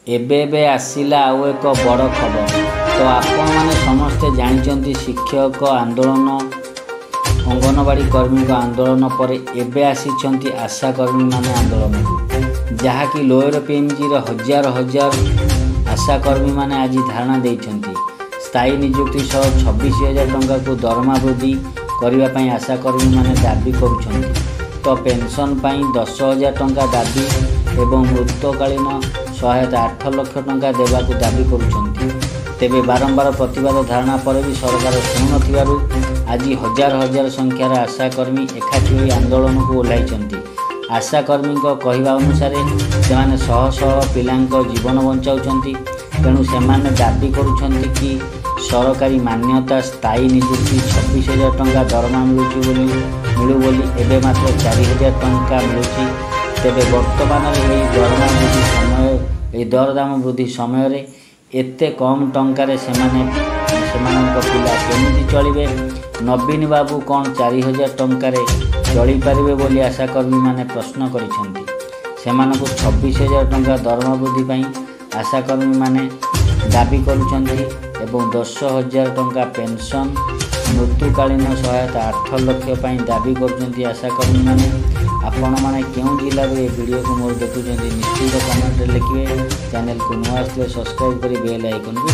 ଏବେ ଏବେ ଆସିଲା ଆଉ ଏକ ବଡ଼ ଖବର। ତ ଆପଣମାନେ ସମସ୍ତେ ଜାଣିଛନ୍ତି, ଶିକ୍ଷକ ଆନ୍ଦୋଳନ, ଅଙ୍ଗନବାଡ଼ି କର୍ମୀଙ୍କ ଆନ୍ଦୋଳନ ପରେ ଏବେ ଆସିଛନ୍ତି ଆଶାକର୍ମୀମାନେ ଆନ୍ଦୋଳନକୁ, ଯାହାକି ଲୋୟର ପିଏମ୍ଜିର ହଜାର ହଜାର ଆଶାକର୍ମୀମାନେ ଆଜି ଧାରଣା ଦେଇଛନ୍ତି। ସ୍ଥାୟୀ ନିଯୁକ୍ତି ସହ 26,000 ଟଙ୍କାକୁ ଦରମା ବୃଦ୍ଧି କରିବା ପାଇଁ ଆଶାକର୍ମୀମାନେ ଦାବି କରୁଛନ୍ତି। ତ ପେନ୍ସନ୍ ପାଇଁ 10,000 ଟଙ୍କା ଦାବି ଏବଂ ମୃତକାଳୀନ ସହାୟତା 8 ଲକ୍ଷ ଟଙ୍କା ଦେବାକୁ ଦାବି କରୁଛନ୍ତି। ତେବେ ବାରମ୍ବାର ପ୍ରତିବାଦ ଧାରଣା ପରେ ବି ସରକାର ଶୁଣୁନଥିବାରୁ ଆଜି ହଜାର ହଜାର ସଂଖ୍ୟାର ଆଶାକର୍ମୀ ଏକାଠି ହୋଇ ଆନ୍ଦୋଳନକୁ ଓହ୍ଲାଇଛନ୍ତି। ଆଶାକର୍ମୀଙ୍କ କହିବା ଅନୁସାରେ ସେମାନେ ଶହ ଶହ ପିଲାଙ୍କ ଜୀବନ ବଞ୍ଚାଉଛନ୍ତି। ତେଣୁ ସେମାନେ ଦାବି କରୁଛନ୍ତି କି ସରକାରୀ ମାନ୍ୟତା, ସ୍ଥାୟୀ ନିଯୁକ୍ତି, 26,000 ଟଙ୍କା ଦରମା ମିଳୁଛି ବୋଲି ମିଳୁ ବୋଲି। ଏବେ ମାତ୍ର 4,000 ଟଙ୍କା ମିଳୁଛି। ତେବେ ବର୍ତ୍ତମାନର ଏହି ଦରମା ବୃଦ୍ଧି ସମୟ, ଏହି ଦରଦାମ ବୃଦ୍ଧି ସମୟରେ ଏତେ କମ୍ ଟଙ୍କାରେ ସେମାନେ ସେମାନଙ୍କ ପିଲା କେମିତି ଚଳିବେ? ନବୀନ ବାବୁ କ'ଣ 4,000 ଟଙ୍କାରେ ଚଳିପାରିବେ ବୋଲି ଆଶାକର୍ମୀମାନେ ପ୍ରଶ୍ନ କରିଛନ୍ତି। ସେମାନଙ୍କୁ 26,000 ଟଙ୍କା ଦରମା ବୃଦ୍ଧି ପାଇଁ ଆଶାକର୍ମୀମାନେ ଦାବି କରୁଛନ୍ତି ଏବଂ 10,000 ଟଙ୍କା ପେନ୍ସନ୍, ମୃତ୍ୟୁକାଳୀନ ସହାୟତା 8 ଲକ୍ଷ ପାଇଁ ଦାବି କରୁଛନ୍ତି ଆଶାକର୍ମୀମାନେ। ଆପଣମାନେ କେଉଁ ଜିଲ୍ଲାରୁ ଏ ଭିଡ଼ିଓକୁ ମୋର ଦେଖୁଛନ୍ତି, ନିଶ୍ଚିତ କମେଣ୍ଟରେ ଲେଖିବେ। ଚ୍ୟାନେଲକୁ ନୂଆ ଆସିଥିଲେ ସବସ୍କ୍ରାଇବ୍ କରି ବେଲ୍ ଆଇକନ୍କୁ